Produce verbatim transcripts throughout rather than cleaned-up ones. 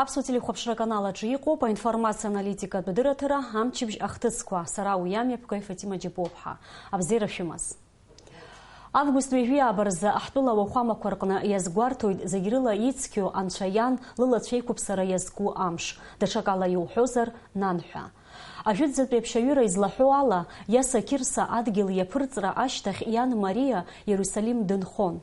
Аԥсуа телехәаԥшра аканал аҿы иҟоуп аинформациа аналитикатә дырраҭара «Амчыбжь ахҭысқәа». Сара уи амҩаԥгаҩ Фатима Џьапуаԥҳа. Абзиара шәымаз. Август ҩажәи ааба рзы ҳтәыла ауахәамақәа рҟны иазгәарҭоит зегь рыла ицқьоу Анцәа иан лылацәеиқәыԥсара иазку амш, даҽакала иуҳәозар, нанҳәа. Ажәытәӡатәи аԥшьаҩыра излаҳәо ала, Иаса Қьырса адгьыл иаԥырҵра ашьҭахь иан Мариа Иерусалим дынхон.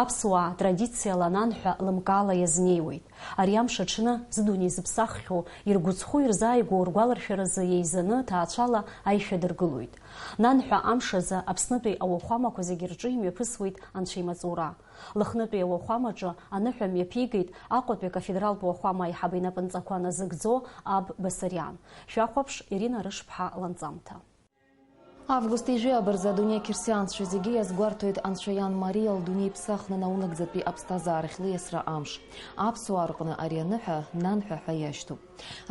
Аԥсуаа традициала нанҳәа лымкаала иазнеиуеит. Ари амш аҽны, зыдунеи зыԥсаххьоу, иргәыцхәу ирзааигәоу ргәаларшәаразы еизаны ҭаацәала аишәа дыргылоит. Нанҳәа амш азы Аԥснытәи ауахәамақәа зегьы рҿы имҩаԥысуеит Анцәа имаҵура. Лыхнытәи ауахәамаҿы аныҳәа мҩаԥигеит Аҟәатәи акафедралтә уахәама аиҳабы инапынҵақәа назыгӡо аб Басариан. Шәахәаԥш, Ирина Рышԥҳа ланҵамҭа. Август ҩажәи ааба рзы адунеи ақьырсианцәа зегьы иазгәарҭоит Анцәа иан Мариа лдунеи иԥсахны наунагӡатәи аԥсҭазаарахь лиасра амш. Аԥсуаа рҟны ари аныҳәа нанҳәа ҳәа иашьҭоуп.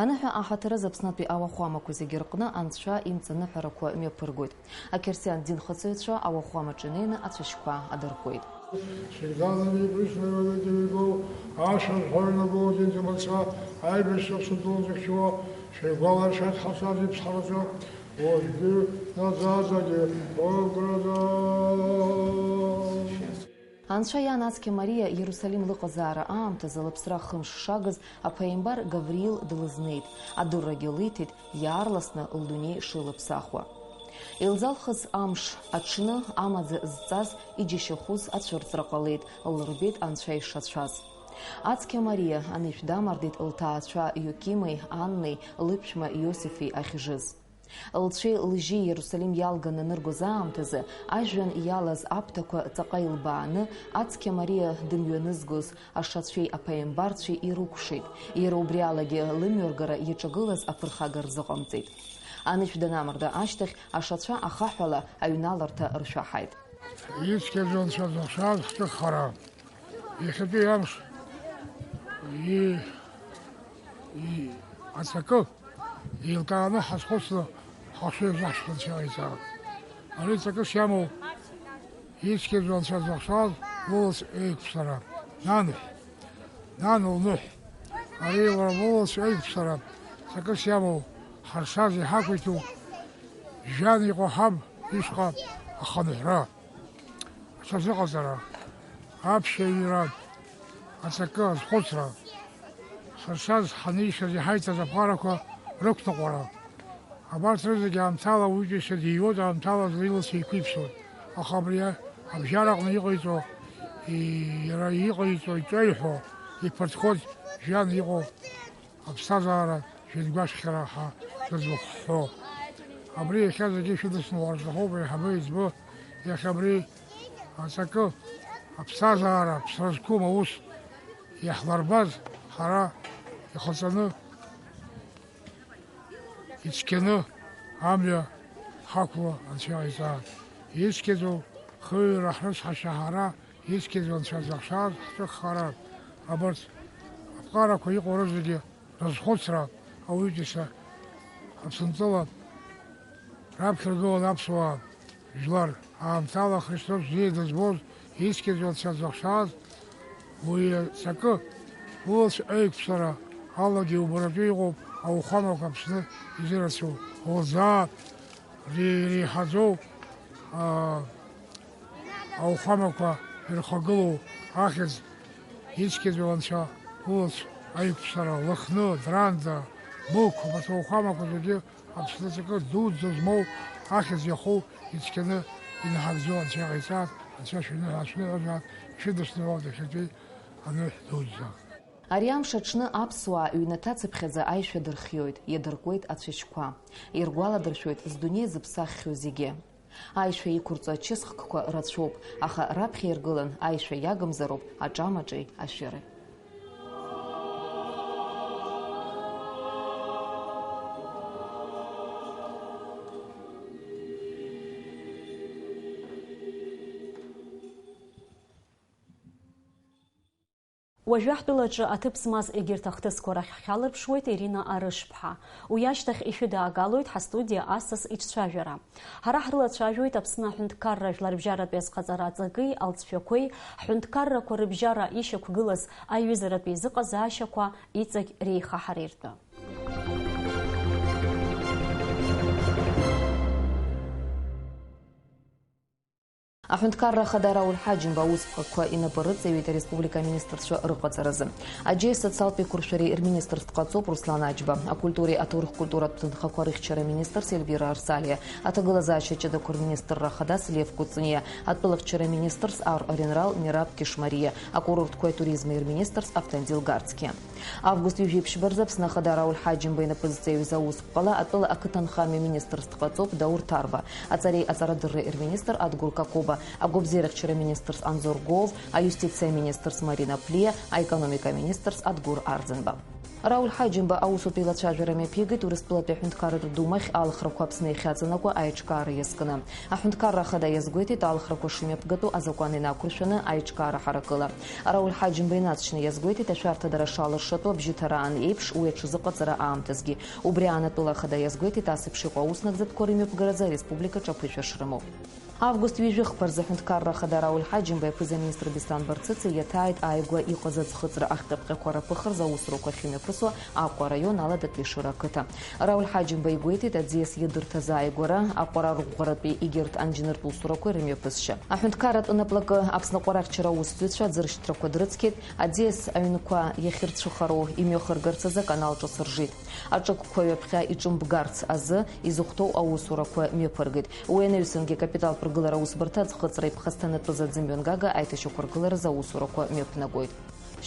Аныҳәа аҳаҭыр азы Аԥснытәи ауахәамақәа зегьы рҟны Анцәа имҵаныҳәарақәа мҩаԥыргоит. Ақьырсиан динхыҵыҩцәа ауахәамаҿы инеины ацәашьқәа адыркуеит. Шәеизгара, Иԥсуа иуадаҩу, ашәа зҳәо инагоу адинҵамырцәа, аибашьцәа Аԥсынтәыла зыхьчоу, шәеигәаларшәеит ҳаԥсадгьыл иԥсҳараҿы, уажәгьы наӡаӡагьы ыҟоуп. Анцәа иан ацқьа Мариа Иерусалим лыҟазаара аамҭазы лыԥсра хымш шагыз аԥааимбар Гавриил длызнеит, адыррагьы лиҭеит, иаарласны лдунеи шылыԥсахуа. Илзалхыз амш, аҽны, амаӡа зҵаз иџьашьахәыз ацәырҵра ҟалеит, лырбеит Анцәа ишацәаз. Ацқьа Мариа анышә дамардеит лҭаацәа Иокими, Аннеи, лыԥшәма Иосифи ахьжыз. Лцәеи лжьи Иерусалим иалганы аныргоз аамҭазы, ажәҩан иалаз аԥҭақәа ҵаҟа илбааны, ацқьа Мариа дымҩанызгоз ашацәеи аԥааимбарцәеи ирыкәшеит. Иара убри алагьы лымҩаргара иаҿагылаз аԥырхага рзыҟамҵеит. Анышә данамарда ашьҭахь, ашацәа ахаҳәала аҩналарҭа ршәаҳаит. Ицқьаӡоу Анцәа зыхшаз ҳҿыххара. Иахьатәи амш и-, и-, аҵакы еилкааны ҳазхәыцны ҳахшыҩ азаҳшьҭанцәа иҟаиҵароуп. Ари ҵакыс иамоу ицқьаӡоу Анцәа зыхшаз лылац еиқәԥсара. Нанҳә, нан лныҳә. Ари лара лылац еиқәԥсара ҵакыс иамоу ҳаршаз иҳақәиҭу жәҩан иҟоу ҳаб ишҟа ахынҳәра. Аҽазыҟаҵара, аԥшьаҩыра, аҵакы азхәыцра, сыршаз ҳанишаз иҳаиҭаз аԥҟарақәа рықәныҟәара, абарҭ рызегьы аамҭала ауаҩытәыҩса диуеит, аамҭала злеилыц еиқәиԥсоит. Аха абри абжьараҟны иҟаиҵо, и-, иара иҟаиҵо, иҿеиҳәо, иԥыртхоит жәҩан иҟоу аԥсҭазаара жәытә гәашәхьара ҳәа дызлахәҳәо. Абри иахьа зегьы шәыдысныҳәар сҭахуп, аиҳабы еиҵбы, иахьа абри аҵакы, аԥсҭазаара, ԥсра зқәым аус иаҳларбаз ҳара ихаҵаны, ицқьаны амҩа ҳақәла Анцәа иҟаиҵааит. Ицқьаӡоу хыҩрра ҳрыцҳашьа ҳара, ицқьаӡоу Анцәа зыхшаз ҳҿыххара, абарҭ аԥҟарақәа иҟоу рызегьы рызхәыцра ауаҩытәыҩса Аԥсынтәыла раԥхьаргылан аԥсуаа жәлар аамҭала Христос бзиа дызбоз ицқьаӡоу Анцәа зыхшаз уи аҵакы, улац еиқәԥсара алагьы убаратәы иҟоуп ауахәамақәа Аԥсны изырацәоу, лӡаа ре-, иреиҳаӡоу, аа, ауахәамақәа ирхагылоу ахьӡ ицқьаӡоу Анцәа улац аиқәԥсара, Лыхны, Дранда, Мықә, абарҭ ауахәамақәа зегьы Аԥсны аҵакы дуӡӡа змоу ахьӡ иахоу ицқьаны инаҳагӡо Анцәа иҟаиҵааит, Анцәа шәаныҳәа шәныҳәазааит, ишәыдысныҳәалт иахьатәи аныҳә дуӡӡа. Ари амш аҽны аԥсуаа ҩнаҭацыԥхьаӡа аишәа дырхиоит, иадыркуеит ацәашьқәа. Иргәаладыршәоит здунеи зыԥсаххьоу зегьы. Аишәа иқәырҵо ачысхкқәа рацәоуп, аха раԥхьа иргылан аишәа иагымзароуп аҿамаҿеи ашәыреи. Уажәы ҳтәылаҿы аҭыԥ змаз егьырҭ ахҭысқәа рахь ҳхьалырԥшуеит Ирина Арышԥҳа. Уи ашьҭахь ишәыдаагалоит ҳастудиа асас иҿцәажәара. Ҳара ҳрылацәажәоит Аԥсны аҳәынҭқарра жәларбжьаратәи азхаҵара аҵаки алҵшәақәеи, ҳҳәынҭқаррақәа рыбжьара ишьақәгылаз аиҩызаратә еизыҟазаашьақәа иҵегь реихаҳареи ртәы. Аҳәынҭқарра Ахада Рауль Ҳаџьымба аусԥҟақәа инапы рыҵаҩит ареспублика аминистрцәа рыҟаҵаразы. Аџьеи социалтә еиқәыршәареи рминистрс дҟаҵоуп Руслан Аџьба, акультуреи аҭоурых-культуратә ҭынхақәа рыхьчара министрс Эльвира Арсалиа, аҭагылазаашьа ҷыдақәа рминистр Рахадас Лев Кәыҵниа, атәылахьчара министрс Ар Ренрал Мераб Кишмариа, акурортқәеи атуризми рминистрс Автандил Гарцкиа. Август ҩажәи ԥшьба рзы Аԥсны Ахада Рауль Ҳаџьымба инапы зҵаҩыз аусԥҟала атәыла ақыҭанхамҩа министрс дҟаҵоуп Даур Ҭарба, аҵареи аҵарадырреи рминистр Адгәыр Какоба, агәабзиарахьчара министрс Анзор Гоов, аиустициа министрс Марина Плиа, аекономика министрс Адгәыр Арӡынба. Рауль Ҳаџьымба аусутә еилацәажәара мҩаԥигеит Урыстәылатәи аҳәынҭқарратә думахь алхрақәа Аԥсны иахьаҵанакуа аиҿкаара иазкны. Аҳәынҭқарра Ахада иазгәеиҭеит алхрақәа шымҩаԥгатәу азакәан инақәыршәаны аиҿкаара ҳаракыла. Рауль Ҳаџьымба инаҵшьны иазгәеиҭеит ашәарҭадара шалыршатәу абжьыҭараан еиԥш уи аҽазыҟаҵара аамҭазгьы. Убри аан атәыла Ахада иазгәеиҭеит ас еиԥш иҟоу аус нагӡатәқәа рымҩаԥгаразы ареспубликаҿы аԥышәа шрымоу. Август ҩажәи хԥа рзы аҳәынҭқарра Ахада Рауль Ҳаџьымба иԥыза-министр Беслан Барцыци иаҭааит ааигәа иҟаз аӡхыҵра ахьтәаԥҟьақәа раԥыхра рзы аусурақәа ахьымҩаԥысуа Аҟәа араион Аладатәи Шыра ақыҭа. Рауль Ҳаџьымба игәеиҭеит аӡиас иадырҭаз ааигәара, аҟәара арӷәӷәаратәи егьырҭ анџьныртә усурақәа ирымҩаԥысшьа. Аҳәынҭқарратә наплакы Аԥсны аҟәарахьчара аусзуҩцәа аӡыршьҭрақәа дрыцқьеит, аӡиас аҩнқәа иахьырцәыхароу имҩахыргарц азы аканал ҿыц ржит. Аҿықәқәа ҩаԥхьа иҿымбгарц азы изыхәҭоу аусурақәа мҩаԥыргеит. Уи анаҩсангьы акапиталтә ргылара аусбарҭа аӡхыҵра иԥхасҭанатәыз аӡымҩангага аиҭашьақәыргыларазы аусурақәа мҩаԥнагоит.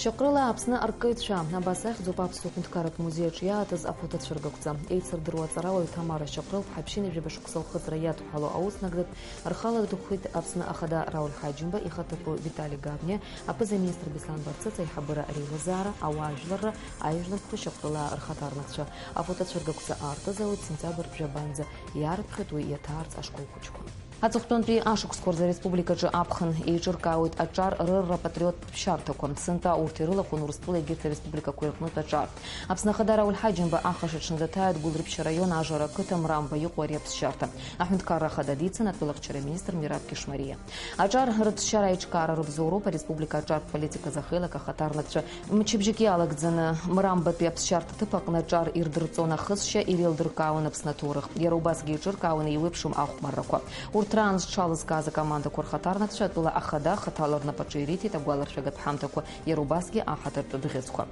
Шьаҟрыла Аԥсны аркыҩцәа, абас ахьӡуп Аԥсуа ҳәынҭқарратә музеи аҿы иаатыз афотоцәыргақәҵа. Еицырдыруа аҵарауаҩ Ҭамара Шьаҟрыл ԥҳа ԥшьынҩажәи жәаба шықәса лхыҵра иадҳәало аус нагӡатә рхала ирдыхәхеит Аԥсны Ахада Рауль Ҳаџьымба, ихаҭыԥуаҩ Витали Гавниа, аԥыза-министр Беслан Барцыц, аиҳабыра реилазаара, ауаажәларра, аижәлантәқәа Шьаҟрылаа рхаҭарнакцәа. Афотоцәыргақәҵа аартызаауеит сентиабр жәабанӡа, иаарԥхьоит уи иаҭаарц ашкол хәыҷқәа. Аҵыхәтәантәи ашықәсқәа рзы ареспубликаҿы аԥхын еиҿыркаауеит аҿар рырра апатриоттә ԥсшьарҭақәа. Сынтәа урҭ ирылахәын Урыстәыла егьырҭ ареспубликақәа ирҟнытә аҿар. Аԥсны Ахада Рауль Ҳаџьымба ахаша аҽны даҭааит Гәылрыԥшь араион Ажара ақыҭа Мрамба иҟоу ари аԥсшьарҭа. Аҳәынҭқарра Ахада дицын атәылахьчара министр Мераб Кишмариа. Аҿар рыцәшьара аиҿкаара рыбзоуроуп ареспублика аҿартә политиказы ахеилак ахаҭарнакцәа. Мчыбжьык иалагӡаны Мрамбатәи аԥсшьарҭа ҭыԥ аҟны аҿар ирдырҵон ахысшьа, иреилдыркаауан Аԥсны аҭоурых. Иара убасгьы еиҿыркаауан еиуеиԥшым ахәмаррақәа. Урҭ раан зҽалызкааз акомандақәа рхаҭарнакцәа атәыла ахада хаҭала рнапаҿы ириҭеит агәаларшәагатә ҳамҭақәа, иара убасгьы аҳаҭыртә бӷьыцқәа.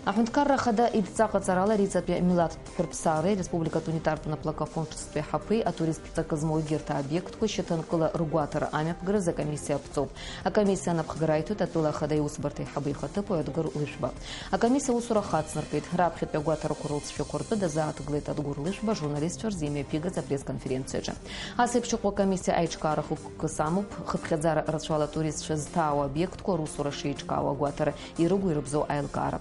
Аҳәынҭқарра Ахада идҵа ҟаҵарала Ариҵатәи амилаҭтә ҳәырԥсареи ареспубликатә унитартә наплакы афонд ҿыцтәи ҳаԥеи атуристтә ҵакы змоу егьырҭ аобиектқәа шьаҭанкыла ргәаҭара амҩаԥгаразы акомиссиа аԥҵоуп. Акомиссиа анапхгара аиҭоит атәыла ахада иусбарҭа аиҳабы ихаҭыԥуаҩ Адгәыр Лышәба. Акомиссиа аусура хацнаркит, раԥхьатәи агәаҭарақәа рылҵшәақәа ртәы дазааҭгылеит Адгәыр Лышәба ажурналистцәа рзы имҩаԥигаз апресс-конференциаҿы. Ас еиԥш иҟоу акомиссиа аиҿкаара хықәкыс амоуп, хыԥхьаӡара рацәала атуристцәа зҭаау аобиектқәа русура шеиҿкаау агәаҭара ирыгу-ирыбзоу аилкаара.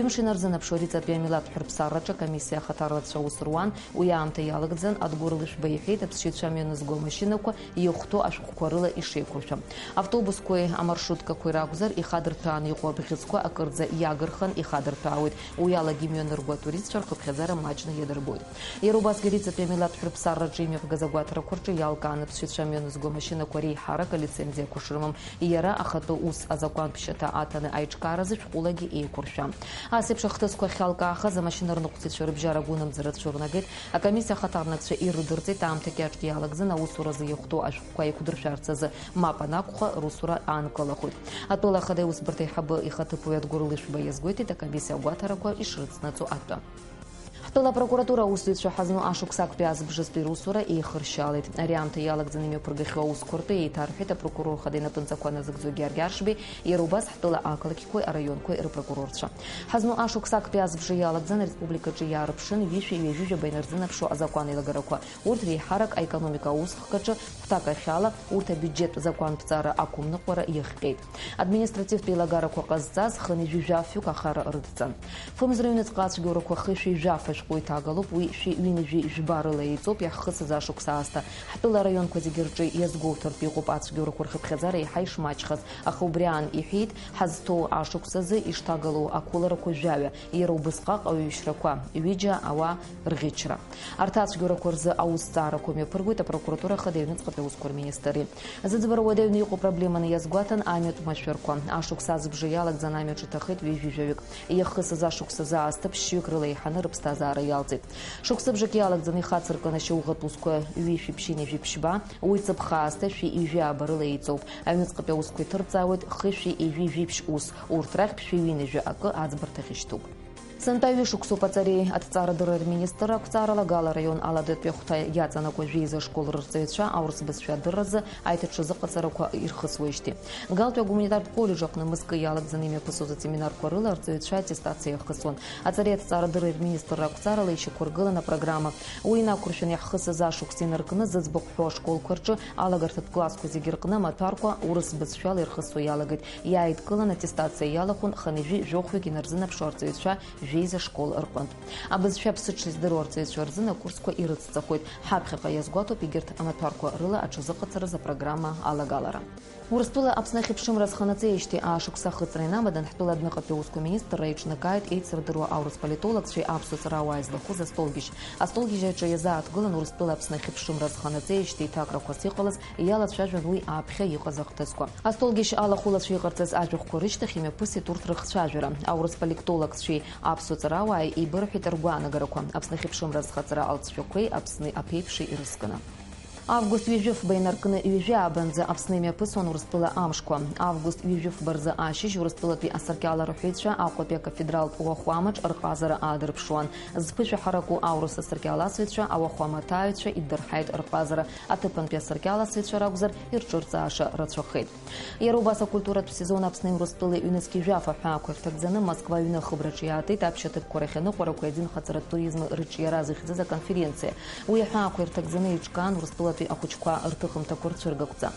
Ҩымш инарзынаԥшуа Ариҵатәи амилаҭтә ҳәырԥсараҿы акомиссиа ахаҭарнакцәа аус руан, уи аамҭа иалагӡан, Адгәыр Лышәба иҳәеит, аԥсшьаҩцәа амҩа анызго амашьынақәа иахәҭоу ашәҟәқәа рыла ишеиқәыршәам. Автобусқәеи амаршруткақәеи ракәзар, ихадырҭәааны иҟоу абӷьыцқәа акырӡа иагырхан ихадырҭәаауеит, уи алагьы имҩанырго атуристцәа рхыԥхьаӡара маҷны иадырбоит. Иара убасгьы Ариҵатәи амилаҭтә ҳәырԥсараҿы имҩаԥгаз агәаҭарақәа рҿы иалкаан аԥсшьаҩцәа амҩа анызго амашьынақәа реиҳарак алицензиақәа шрымам, иара ахатәы ус азакәантә шьаҭа аҭаны аиҿкааразы шәҟәылагьы еиқәыршәам. Ас еиԥш ахҭысқәа ахьалкаахаз амашьына рныҟәцаҩцәа рыбжьара агәынамӡара цәырнагеит. Акомиссиа ахаҭарнакцәа ирыдырҵеит, аамҭак иаҿгьы иалагӡан аусуразы иахәҭоу ашәҟәқәа еиқәдыршәарц азы, мап анакәха, русура аанкылахоит. Атәыла ахада иусбарҭа аиҳабы ихаҭыԥуаҩ Адгәыр Лышәба иазгәеиҭеит акомиссиа агәаҭарақәа ишрыцнаҵо атәы. Ҳтәыла апрокуратура аусзуҩцәа ҳазну ашықәс актәи азыбжазтәи русура еихыршьалеит. Ари аамҭа иалагӡаны имҩаԥыргахьоу аусқәа ртәы еиҭарҳәеит апрокурор хада инапынҵақәа назыгӡо Георги Аршбеи, иара убас ҳтәыла ақалақьқәеи араионқәеи рыпрокурорцәа. Ҳазну ашықәс актәи азыбжа иалагӡан ареспубликаҿы иаарԥшын ҩышәи ҩажәи жәаба инарзынаԥшуа азакәан еилагарақәа. Урҭ реиҳарак аекономика аусхкаҿы хәҭакахьала урҭ абиуџьеттә закәанԥҵара ақәымныҟәара иахҟьеит. Административтә еилагарақәа ҟазҵаз хынҩажәи жәафҩык ахара рыдҵан. Фымз рыҩныҵҟа ацәгьоурақәа хышәи жәаф ашә Уи ҭагалоуп, уи шәи ҩынҩажәи жәба рыла еиҵоуп иаҳхысыз ашықәс аасҭа. Ҳтәыла араионқәа зегьы рҿы иазгәоуҭартә иҟоуп ацәгьоурақәа рхыԥхьаӡара еиҳа ишмаҷхаз, аха убри аан иҳәеит, ҳазҭоу ашықәс азы ишҭагалоу ақәыларақәа жәаҩа, иара убысҟак аҩышьрақәа, ҩыџьа ауаа рӷьычра. Арҭ ацәгьоурақәа рзы аусҭҵаарақәа мҩаԥыргоит апрокуратура ахада аҩныҵҟатәи аусқәа рминистрреи. Зыӡбара уадаҩны иҟоу проблеманы иазгәаҭан амҩатә машәырқәа. Ашықәс азыбжа иалагӡан амҩаҿ иҭахеит ҩажәи жәаҩык. Иахысыз ашықәс азы аасҭа ԥшьҩык рыла еиҳаны рыԥсҭазаара иалҵит. Шықәсыбжак иалагӡаны ихацыркын ашьауӷатә усқәа ҩышәи ԥшьынҩажәи ԥшьба, уи ҵыԥх аасҭа шәи ҩажәи ааба рыла еиҵоуп. Аҩныҵҟатәи аусқәа иҭырҵаауеит хышәи ҩажәи жәиԥшь ус, урҭ рахьтә шәи ҩынҩажәи акы аӡбарҭахь ишьҭоуп. Сынтәа ҩышықәсоуп аҵареи аҭҵаарадырреи рминистрра ақәҵаарала Гала араион Аладатәи ахәҭа иаҵанакуа жәеиза школ рырҵаҩцәа аурыс бызшәа адырразы аиҭаҽазыҟаҵарақәа ирхысуеижьҭеи. Галтәи агуманитартә коллеџь аҟны мызкы иалагӡаны имҩаԥысуаз асеминарқәа рыла арҵаҩцәа аттестациа иахысуан. Аҵареи аҭҵаарадырреи рминистрра ақәҵаарала ишьақәыргылан апрограмма. Уи инақәыршәаны иаҳхысыз ашықәс инаркны зыӡбахә ҳәоу ашколқәа рҿы алагарҭатә классқәа зегьы рҟны амаҭәарқәа урыс бызшәала ирхысуа иалагеит. Иааидкылан аттестациа иалахәын хынҩажәи жәохәҩык инарзынаԥшуа арҵаҩцәа жәеиза школ рҟынтә. Абызшәа аԥсыҽ издыруа арҵаҩцәа рзын акурсқәа ирыцҵахоит. Ҳаԥхьаҟа иазгәаҭоуп егьырҭ амаҭәарқәа рыла аҽазыҟаҵаразы апрограмма алагалара. Урыстәыла Аԥсны ахьыԥшымра азханаҵеижьҭеи аашықәса ахыҵра инамадан, ҳтәыла адәныҟатәи аусқәа министрра еиҿнакааит еицырдыруа аурыс политологцәеи аԥсуа ҵарауааи злахәыз астолгьежь. Астолгьежь аҿы иазааҭгылан Урыстәыла Аԥсны ахьыԥшымра азханаҵеижьҭеи ҭакрақәас иҟалаз, иалацәажәон уи ааԥхьа иҟаз ахҭысқәа. Астолгьежь алахәылацәа иҟарҵаз ажәахәқәа рышьҭахь имҩаԥысит урҭ рыхцәажәара. Аурыс политологцәеи аԥсуа ҵарауааи еибырҳәеит ргәаанагарақәа Аԥсны ахьыԥшымра азхаҵара алҵшәақәеи Аԥсни аԥеиԥши ирысканы. Август ҩажәи фба инаркны ҩажәи аабанӡа Аԥсны имҩаԥысуан Урыстәыла амшқәа. Август ҩажәи фба рзы ашьыжь Урыстәылатәи асаркьалаа рҳәаҩцәа Аҟәатәи акафедралтә уахәамаҿ рҟазара аадырԥшуан. Зԥышәа ҳараку аурыс асаркьаласыҩцәа, ауахәама аҭааҩцәа иддырҳаит рҟазара. Аҭыԥантәи асаркьаласыҩцәа ракәзар, ирҿырҵааша рацәахеит. Иара убас акультуратә сезон Аԥсни Урыстәылеи ҩнызқь жәаф аҳәаақәа ирҭагӡаны Москва аҩны ахыбраҿы иаатит аԥшьа ҭыԥқәа рахь аныҟәарақәеи адинхаҵаратә туризми рыҿиара зыхьӡыз аконференциа. Уи аҳәаақәа ирҭагӡаны еиҿкаан Урыстәылатәи ахәыҷқәа рҭыхымҭақәа рцәыргақәҵа.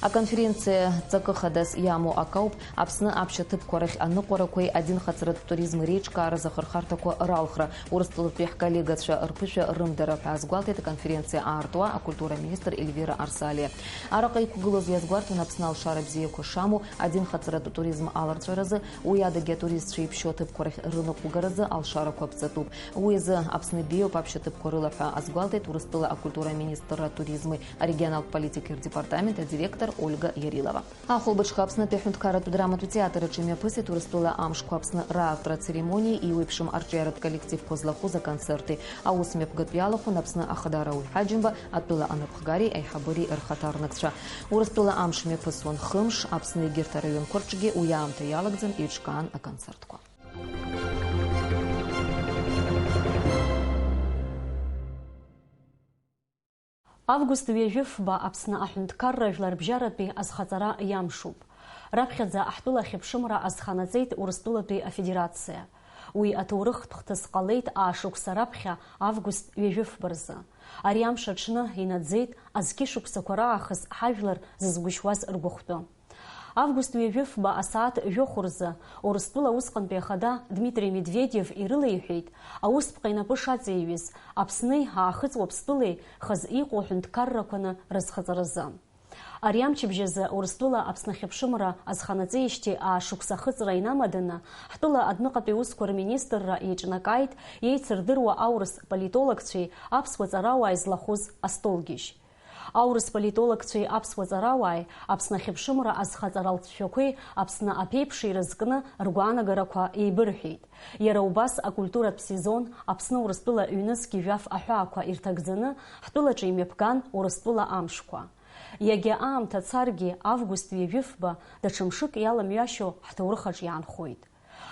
Аконференциа ҵакы хадас иамоу акауп Аԥсны аԥшьа ҭыԥқәа рахь аныҟәарақәеи адинхаҵаратә туризми реиҿкааразы ахырхарҭақәа ралхра, Урыстәылатәи ҳколлегацәа рԥышәа рымдара ҳәа азгәалҭеит аконференциа аартуа акультура аминистр Ельвира Арсалиа. Араҟа иқәгылоз иазгәарҭон Аԥсны алшара бзиақәа шамоу, адинхаҵаратә туризм аларҵәаразы, уи адагьы атуристцәа иԥшьоу аҭыԥқәа рахь рыныҟәгаразы алшарақәа ԥҵатәуп. Уи азы Аԥсны беиоуп аԥшьа ҭыԥқәа рыла ҳәа азгәалҭеит Урыстәыла акультура аминистрра атуризми арегионалтә политики рдепартамент адиректор Ольга Ярилова. Ахәылбыҽха Аԥснытәи аҳәынҭқарратә драматә театр аҿы имҩаԥысит Урыстәыла амшқәа Аԥсны раартра ацеремониа еиуеиԥшым арҿиаратә коллективқәа злахәыз аконцерти. Аус мҩаԥгатә иалахәын Аԥсны Ахадара ауаҩ Ҳаџьымба атәыла анапхгареи аиҳабыреи рхаҭарнакцәа. Урыстәыла амш мҩаԥысуан хымш, Аԥсны егьырҭ араионқәа рҿгьы уи аамҭа иалагӡан еиҿкаан аконцертқәа. Август ҩажәи фба Аԥсны аҳәынҭқарра жәларбжьаратәи азхаҵара иамшуп. Раԥхьаӡа ҳтәыла ахьыԥшымра азханаҵеит Урыстәылатәи Афедерациа. Уи аҭоурыхтә хҭыс ҟалеит аашықәса раԥхьа август ҩажәи фба рзы. Ари амш аҽны инаӡеит азқьышықәсақәа раахыс ҳажәлар зызгәышьуаз ргәыхәтәы. Август ҩажәи фба асааҭ жәохә рзы Урыстәыла усҟантәи ахада Дмитри Медведев ирылеиҳәеит, аусԥҟа инапы шаҵеиҩыз, Аԥсни Аахыҵ Уаԥстәылеи хаз иҟоу аҳәынҭқаррақәаны рызхаҵаразы. Ари амчыбжь азы Урыстәыла Аԥсны ахьыԥшымра азханаҵеижьҭеи аашықәса ахыҵра инамаданы, ҳтәыла адәныҟатәи усқәа рминистрра еиҿнакааит еицырдыруа аурыс политологцәеи аԥсуа ҵарауааи злахәыз астолгьежь. Аурыс политологцәеи аԥсуа ҵарауааи, Аԥсны ахьыԥшымра азхаҵара алҵшәақәеи Аԥсны аԥеиԥши рызкны ргәаанагарақәа еибырҳәеит. Иара убас акультуратә сезон Аԥсны Урыстәыла ҩнызқь жәаф аҳәаақәа ирҭагӡаны ҳтәылаҿы имҩаԥган Урыстәыла амшқәа. Иагьа аамҭа царгьы, август ҩажәи фба даҽа мшык иаламҩашьо ҳҭоурых аҿы иаанхоит.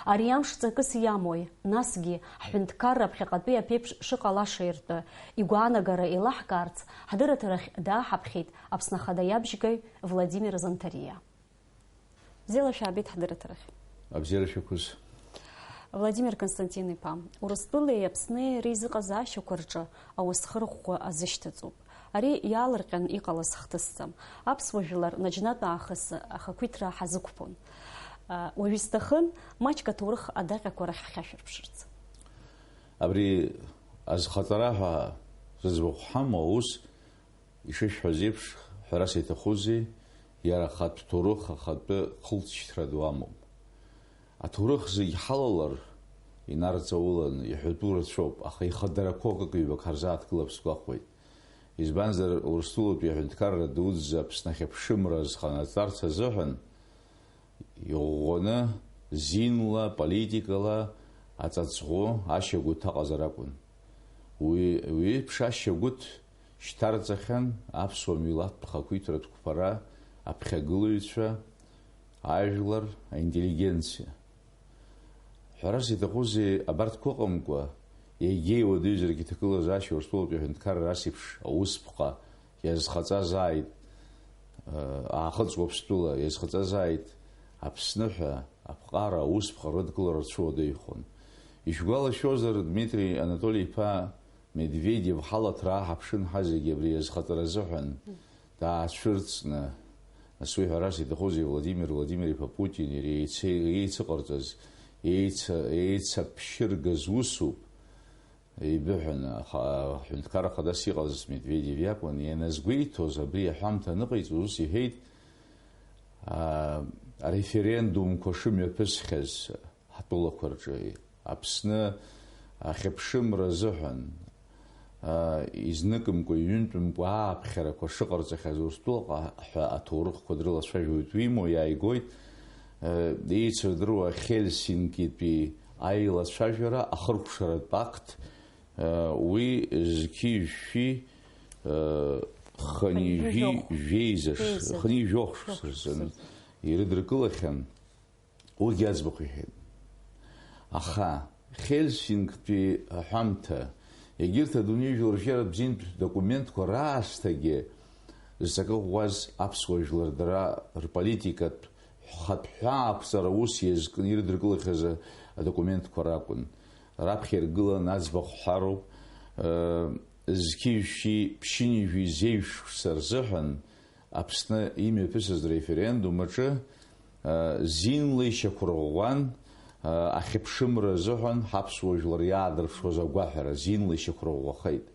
Ари амш ҵакыс иамои, насгьы, ҳҳәынҭқарра ԥхьаҟатәи аԥеиԥш шыҟалаша ртәы игәаанагара еилаҳкаарц, ҳдырраҭарахь дааҳаԥхьеит Аԥсны Ахада иабжьгаҩ Владимир Занҭариа. Бзиала шәаабеит ҳдырраҭарахь. Абзиара шәықәыз. Владимир Константин-иԥа, Урыстәылеи Аԥсни реизыҟазаашьақәа рҿы ауасхырхәқәа азышьҭаҵоуп. Ари иаалырҟьан иҟалаз хҭысӡам. Аԥсуа жәлар наџьнатә аахыс ахақәиҭра ҳазықәԥон. Уажә исҭахын маҷк аҭоурых адаҟьақәа рахь ҳхьашәырԥшырц. Абри азхаҵара ҳәа зыӡбахә ҳамоу аус, ишышәҳәаз еиԥш, ҳәарас иаҭахузеи, иара ахатә ҭоурых, ахатәы хылҵшьҭра ду амоуп. Аҭоурых зегь ҳалалар, инарҵаулан, иҳәатәу рацәоуп, аха ихадарақәоу акык-ҩбак ҳарзааҭгылап сгәахәуеит. Избанзар, Урыстәылатәи аҳәынҭқарра дуӡӡа Аԥсны ахьыԥшымра азханаҵарц азыҳәан, иӷәӷәаны, зинла, политикала аҵаҵӷәы ашьагәыҭ аҟазар акәын. Уи, уи еиԥш ашьагәыҭ шьҭарҵахьан аԥсуа милаҭтә хақәиҭратә қәԥара аԥхьагылаҩцәа, ажәлар, аинтеллигенциа. Ҳәарас иаҭахузеи, абарҭқәа ыҟамкәа, егьа иуадаҩзаргьы иҭагылазаашьа Урыстәылатәи аҳәынҭқарра ас еиԥш аусԥҟа иазхаҵазааит, э, Аахыҵ Уаԥстәыла иазхаҵазааит Аԥсны ҳәа аԥҟара аусԥҟа рыдкылара рцәуадаҩхон. Ишәгәалашәозар, Дмитрий Анатоли-иԥа Медведев ҳалаҭра ааҳаԥшын, ҳазегьы абри азхаҵара азыҳәан даацәырҵны, нас уи ҳәарас иаҭахузеи, Владимир Владимир-иԥа Путин иара еица-, еицыҟарҵаз, еица-, еицаԥшьыргаз усуп, еибыҳәаны, аха аҳәынҭқарра хадас иҟаз Медведев иакәын, ианазгәеиҭоз, абри аҳәамҭа аныҟаиҵоз, ус иҳәеит, а, ареферендумқәа шымҩаԥысхьаз ҳтәылақәа рҿы, Аԥсны ахьыԥшымра азыҳәан, а, изныкымкәа, иҩынтәымкәа ааԥхьарақәа шыҟарҵахьаз Урыстәылаҟа ҳәа аҭоурыхқәа дрылацәажәоит, уимоу, иааигоит, а, еицырдыруа Хельсинкитәи аилацәажәара ахыркәшаратә акт, а, уи зқьи жәшәи, а, хынҩажәи жәохә. Жәеиза ш-, Жәеиза. Хынҩажәохә шықәса рзын ирыдыркылахьан. Уигьы аӡбахә иҳәеит. Аха Хельсинктәи аҳәамҭа, егьырҭ адунеи жәларжәератә бзиантә документқәа раасҭагьы зҵакы ӷәӷәаз аԥсуа жәлар дара рполитикатә хатә ҳәаақәҵара ус иазкны ирыдыркылахьаз адокументқәа ракәын. Раԥхьа иргылан аӡбахә ҳәароуп, э, зқьи жәшәи ԥшьынҩажәи зеижә шықәса рзыҳәан Аԥсны имҩаԥысыз референдум аҿы, а, зинла ишьақәырӷәӷәан, а, ахьыԥшымра азыҳәан ҳаԥсуа жәлар иаадырԥшуаз агәаҳәара зинла ишьақәырӷәӷәахеит.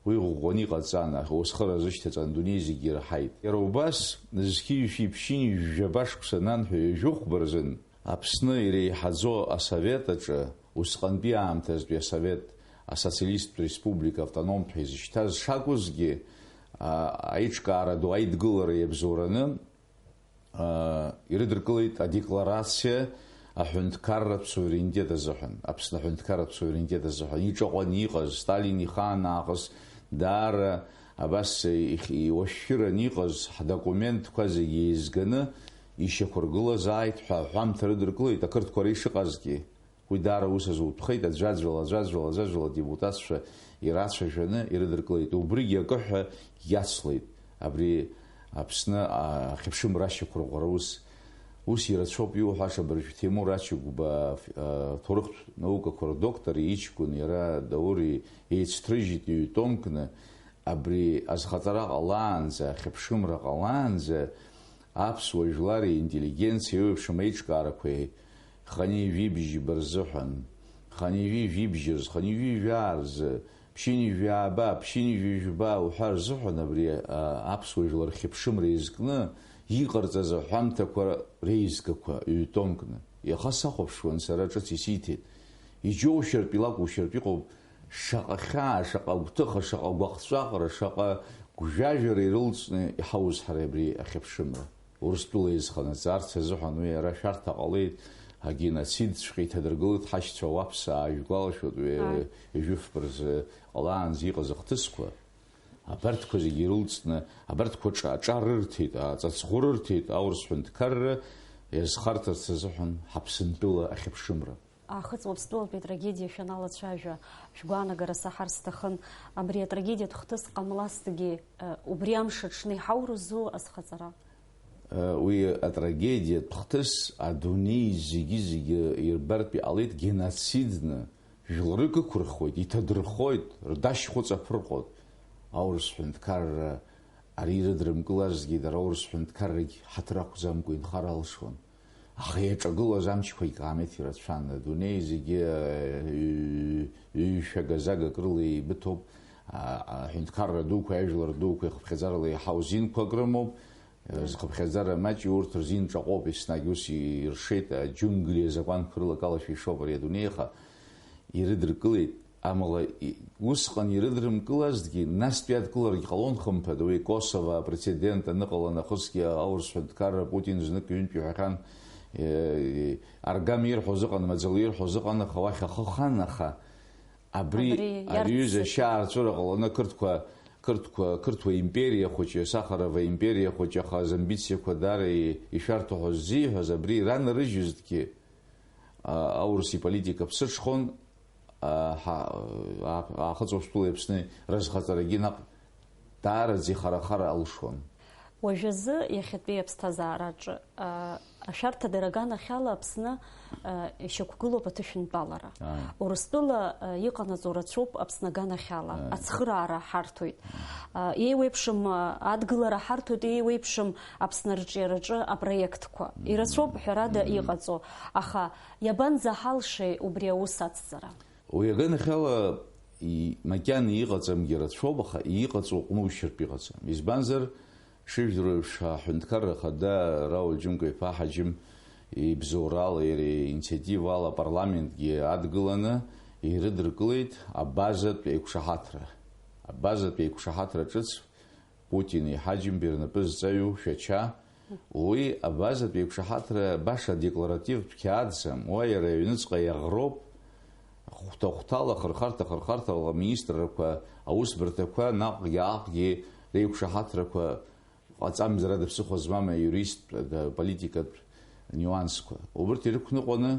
Уи ӷәӷәаны иҟаҵан, аха ус хыразышьҭаҵан, адунеи зегьы ираҳаит. Иара убас, зқьи жәшәи ԥшьынҩажәи жәаба шықәса ананҳәа ҩажәихәба рзын, Аԥсны иреиҳаӡоу асовет аҿы, усҟантәи аамҭазтәи асовет асоциалисттә республика автономтә ҳәа изышьҭаз шакәызгьы, а, аиҿкаара ду аидгылара иабзоураны, а, ирыдыркылеит адекларациа аҳәынҭқарратә суверенитет азыҳәан, Аԥсны аҳәынҭқарратә суверенитет азыҳәан. Иҿаҟәаны иҟаз, Сталин ихаан аахыс даара абас их-, иуашәшәыраны иҟаз ҳдокументқәа зегьы еизганы ишьақәыргылазааит ҳәа аҳәамҭа рыдыркылеит, ақырҭқәа реиԥш иҟазгьы. Уи даара ус азутәхеит, аӡәаӡәала, аӡәаӡәала, аӡәаӡәала адепутатцәа ирацәажәаны ирыдыркылеит. Убригьы акы ҳәа иацлеит абри Аԥсны ахьыԥшымра ашьақәырӷәӷәара ус. Ус ирацәоуп иуҳәаша, абыржә Ҭемур Ачыгәба, а, ҭоурыхтә наукақәа рдоктор иҷкәын иара Даур еицҭрыжьит ҩ-томкны, абри азхаҵара ҟалаанӡа, ахьыԥшымра ҟалаанӡа, аԥсуа жәлари интеллигенциеи еиуеиԥшым аиҿкаарақәеи, хынҩажәи бжьба рзыҳәан, хынҩажәи жәибжь рзы, хынҩажәи жәаа рзы, ԥшьынҩажәи ааба, ԥшьынҩажәи жәба уҳәа рзыҳәан абри, а, аԥсуа жәлар рхьыԥшымра еизкны иҟарҵаз аҳәамҭақәа реизгақәа ҩ-томкны. Иаха сахәаԥшуан сара, ҿыц исиҭеит. Иџьоушьартә илакәушьартә иҟоуп, шаҟа хьаа, шаҟа гәҭыха, шаҟа гәахҵәаҟра, шаҟа гәжәажәара ирылҵны иҳауз ҳара абри ахьыԥшымра. Урыстәыла изханаҵарц азыҳәан уи ара шәарҭа ҟалеит, агеноцидҵәҟьа иҭадыргылеит ҳашьцәа уаԥсаа, ижәгәалашәоит уи Ааи. ҩажәи фба рзы ҟалаанӡа иҟаз ахҭысқәа. Абарҭқәа зегьы ирылҵны, абарҭқәа ҿа-, аҿар рырҭеит, аҵаҵӷәы рырҭеит, аурыс ҳәынҭқарра иазхарҭарц азыҳәан ҳаԥсынтәыла ахьыԥшымра. Аахыҵ Уаԥстәылатәи атрагедиа шәаналацәажәа, шәгәаанагара саҳар сҭахын. Абри атрагедиатә хҭыс ҟамлазҭгьы, э, убри амш аҽны иҳаурызу азхаҵара? Э, уи атрагедиатә хҭыс адунеи зегьы-зегьы ирбартә иҟалеит геноцидны, жәларык ықәырхуеит, иҭадырхоит, рдашьхәыц аԥырҟоит. Аурыс ҳәынҭқарра ари ирыдрымкылазҭгьы, дара аурыс ҳәынҭқаррагь ҳаҭыр ақәӡамкәа инхар алшон. Аха иаҿагылоз амчқәагь каамеҭ ирацәан. Адунеи зегьы, э, ҩ-, ҩ-, ҩ-, шәага-загак рыла еибыҭоуп. А, аҳәынҭқарра дуқәа, ажәлар дуқәа, ихыԥхьаӡарала еиҳау зинқәак рымоуп. Э, зхыԥхьаӡара маҷу урҭ рзин ҿаҟәоуп, еснагь ус иршеит, аџьунгли азакәанқәа рыла акалашәа ишоуп ари адунеи, аха ирыдыркылеит. Амала, и-, усҟан ирыдрымкылазҭгьы, настәи адкыларагь ҟалон, хымԥада, уи Косово апрецедент аныҟала нахысгьы аурыс ҳәынҭқарра Путин знык ҩынтә иҳәахьан, э, аргама ирҳәоз ыҟан, маӡала ирҳәоз ыҟан, аха уахь ахы хан, аха абри Абри ари ҩыза иарццакуа. Шьаарҵәыра ҟаланы қырҭқәа, қырҭқәа, қырҭуа империа хәыҷы, Сахарова империа хәыҷы, аха азамбициақәа даара и-, ишәарҭахо ззиҳәаз, абри иранарыжьызҭгьы, а, аурыс иполитика ԥсыҽхон, а, ҳа-, а, Аахыҵ Урыстәылеи Аԥсни рызхаҵарагьы наҟ даараӡа ихарахар алшон. Уажәазы иахьатәи аԥсҭазаараҿы, а, ашәарҭадара аганахьала Аԥсны, а, ишьақәгылоуп аҭышәынтәалара. Ааи. Урыстәыла, а, иҟанаҵо рацәоуп Аԥсны аганахьала. Ааи. Ацхыраара ҳарҭоит. А, еиуеиԥшым, а, адгылара ҳарҭоит, еиуеиԥшым Аԥсны арҿиараҿы апроектқәа. Мгм. Ирацәоуп, ҳәарада, Мгм. иҟаҵо. Аха иабанӡаҳалшеи убри аус ацҵара? Уи аганахьала и-, макьана иҟаҵамгьы рацәоуп, аха иҟаҵоу ҟәнушьартә иҟаҵам. Избанзар, шыжәдыруа еиԥш, аҳәынҭқарра ахада Рауль Џьынқәа-иԥа Ҳаџьым ибзоурала, иара иинициативала апарламентгьы адгыланы ирыдыркылеит абазатә еиқәшаҳаҭра. Абазатә еиқәшаҳаҭра ҿыц Путини Ҳаџьымбеи рнапы зҵаҩу Шәача, уи абазатә еиқәшаҳаҭра баша декларативтә қьаадӡам, уа иара аҩныҵҟа иаӷроуп, хәҭа-хәҭала, хырхарҭа-хырхарҭала аминистррақәа, аусбарҭақәа, наҟгьы-ааҟгьы реиқәшаҳаҭрақәа ҟаҵамзар ада ԥсыхәа змам аиуристтә, ада политикатә нюансқәа. Убырҭ ирықәныҟәаны,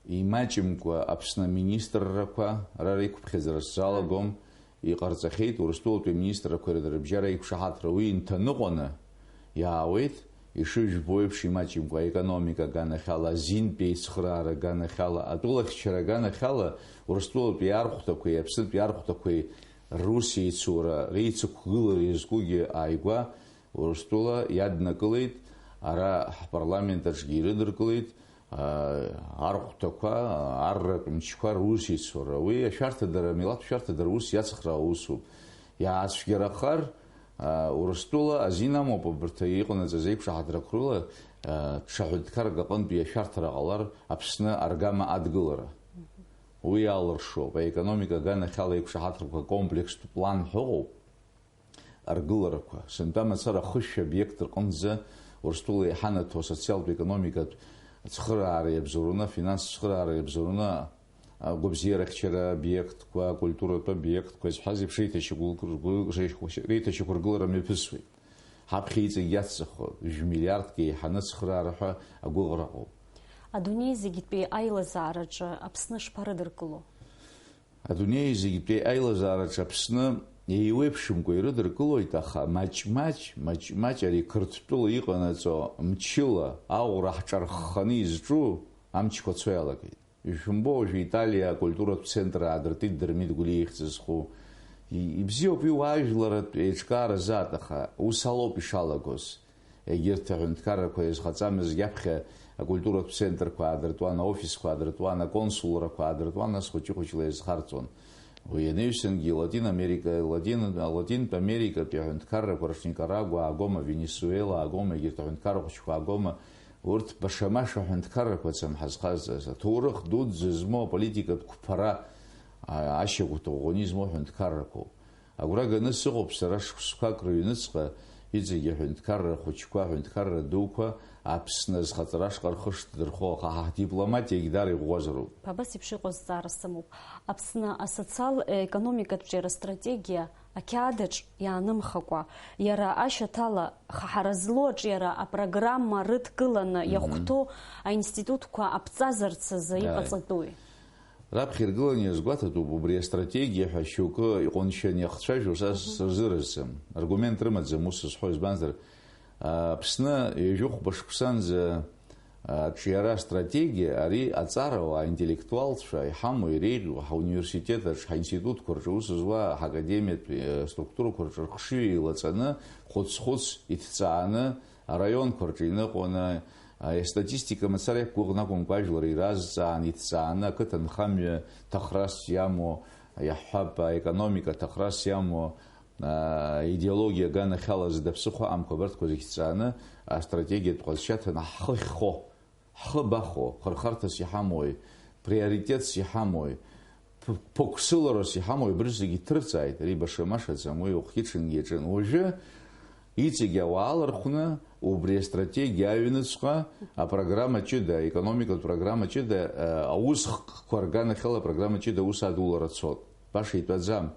имаҷымкәа Аԥсны аминистррақәа, ара реиқәыԥхьаӡара сзалагом, иҟарҵахьеит Урыстәылатәи аминистррақәеи рыбжьара еиқәшаҳаҭра уи инҭаныҟәаны иаауеит, ишыжәбо еиԥш, имаҷымкәа аекономика аганахьала, азинтәи аицхыраара аганахьала, атәылахьчара аганахьала Урыстәылатәи архәҭақәеи Аԥснытәи архәҭақәеи рус еицура, реицықәгылара иазкугьы ааигәа Урыстәыла иаднакылеит, ара ҳпарламент аҿгьы ирыдыркылеит, аа, архәҭақәа, арратә мчқәа русеицура. Уи ашәарҭадара, амилаҭ шәарҭадара ус иацхраауа усуп. Иаацәгьарахар, аа, Урыстәыла азин амоуп абарҭ иҟанаҵаз еиқәшаҳаҭрақәа рыла, аа, ҽа ҳәынҭқаррак аҟынтәи ашәарҭара ҟалар, Аԥсны аргама адгылара. Уи алыршоуп. Аекономика аганахьала еиқәшаҳаҭрақәа комплекстә план ҳәа ыҟоуп. Аргыларақәа, сынтәа мацара хышә обиект рҟынӡа Урыстәыла иҳанаҭо асоциалтә економикатә цхыраареи абзоураны, афинанстә цхыраареи абзоураны, агәабзиарахьчара обиектқәа, акультуратә обиектқәа изҳәаз еиԥш, реиҭашьақәыргыл-, реиҭашьақәыргылара мҩаԥысуеит. Ҳаԥхьа иҵегь иацҵахо, жәмилиардк еиҳаны ацхыраара ҳәа агәыӷра ыҟоуп. Адунеи зегьтәи аилазаараҿы Аԥсны шԥарыдыркыло? Адунеи зегьтәи аилазаараҿы Аԥсны еиуеиԥшымкәа ирыдыркылоит, аха маҷ-маҷ, маҷ-маҷ ари Қырҭтәыла иҟанаҵо мчыла аӷәра ҳҿархханы изҿу амчқәа цо иалагеит. Ишәымбо, уажәы Италиа акультуратә центр аадыртит Дырмит Гәлиа ихьӡ зху. И-, ибзиоуп, уи уаажәларратә еиҿкаара заат, аха ус алоуп ишалагоз. Егьырҭ аҳәынҭқаррақәа иазхаҵамызгьы аԥхьа акультуратә центрқәа аадыртуан, аофисқәа аадыртуан, аконсулрақәа аадыртуан, нас хәыҷы-хәыҷла иазхарҵон. Уи ианаҩсангьы Латин Америка, Латин, Латинтә Америкатәи аҳәынҭқаррақәа рҿы Никарагуа аагома, Венесуела аагома, егьырҭ аҳәынҭқарра хәыҷқәа аагома, урҭ баша-маша аҳәынҭқаррақәа ацам ҳазхазҵаз, аҭоурых дуӡӡа змоу аполитикатә қәԥара, а, ашьагәҭа ӷәӷәаны измоу аҳәынҭқаррақәоуп. Агәра ганы сыҟоуп сара шықәсқәак рыҩныҵҟа иҵегь аҳәынҭқарра хәыҷқәа, аҳәынҭқарра дуқәа Аԥсны азхаҵара ашҟа рхы шҭадырхо, аха ҳа ҳдипломатиагьы даара иӷәӷәазароуп. Абас еиԥш иҟоу азҵаара сымоуп. Аԥсны асоциал-економикатә ҿиара стратегиа ақьаадаҿ иаанымхакәа, иара ашьаҭала ха-, ҳара злоу аҿиара апрограмма рыдкыланы Мгм. иахәҭоу аинститутқәа аԥҵазарц азы Ааи. иҟаҵатәуи? Раԥхьа иргыланы иазгәаҭатәуп, убри астратегиа ҳәа шьоукы иҟәыншьан иахцәажәо са Мгм. сырзыразӡам. Аргумент рымаӡам ус зҳәо, избанзар, Аԥсны ҩажәи хәба шықәсанӡа аҿиара астратегиа, ари аҵарауаа, аинтеллектуалцәа иҳамоу, иреиӷьу, ҳауниверситет аҿы, ҳаинститутқәа рҿы аус зуа, ҳакадемиатә, э, структурақәа рҿы рхшыҩ еилаҵаны, хәыц-хәыц иҭҵааны, араионқәа рҿы иныҟәаны, Астатистика мацара иақәгәыӷны акәымкәа, ажәлар иразҵаан, иҭҵааны, ақыҭанхамҩа ҭахрас иамоу, иаҳҳәап, аекономика ҭахрас иамоу, а, идеологиа аганахьала зда ԥсыхәа амқәа абарҭқәа зегь ҭҵааны, астратегиатә ҟазшьа ҭаны ҳхы ахьхо, ҳхы абахо, хырхарҭас иҳамои, приоритетс иҳамои, п-, ԥықәсыларас иҳамоу абри зегьы ҭырҵааит, ари баша-машаӡам, уи уахгьы-ҽынгьы иаҿын. Уажәы иҵегь ауаа алархәны, убри астратегиа аҩныҵҟа апрограмма ҷыда, аекономикатә программа ҷыда, э, аусхкқәа рганахьала апрограмма ҷыда аус адулара цот. Баша итәаӡам.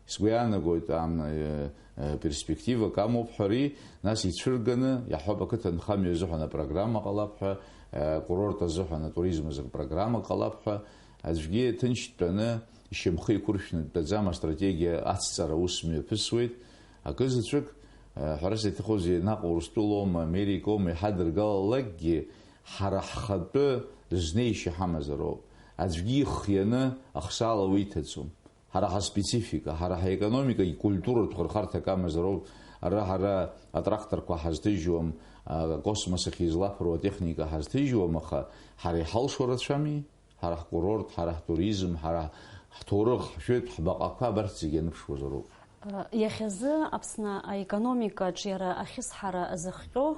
Сгәы иаанагоит, ам, э, э, перспективак амоуп ҳәа ари, нас ицәырганы, иаҳҳәап, ақыҭанхамҩа азыҳәан апрограмма ҟалап ҳәа, э, акурорт азыҳәан атуризм азы апрограмма ҟалап ҳәа, аӡәгьы ҭынч дтәаны, ишьамхы еиқәыршәны дтәаӡам, астратегиа ацҵара ус мҩаԥысуеит. Акы заҵәык, э, ҳәарас иаҭахузеи, наҟ Урыстәылоума, Америкоума иҳадыргалалакгьы, ҳара ҳхатәы знеишьа ҳамазароуп. Аӡәгьы ихы ианы ахсаала уиҭаӡом. Ҳара ҳаспецифика, ҳара ҳаекономикагьы культуратә хырхарҭак амазароуп. Ара ҳара атракторқәа ҳазҭыжьуам, акосмос ахь излаԥыруа атехника ҳазҭыжьуам, аха ҳара иҳалшо рацәами? Ҳара ҳкурорт, ҳара ҳтуризм, ҳара ҳҭоурых, ҳжәытә, ҳбаҟақәа абарҭ зегьы аныԥшуазароуп. Иахьазы Аԥсны аекономикаҿ иара ахьысҳара зыхҟьо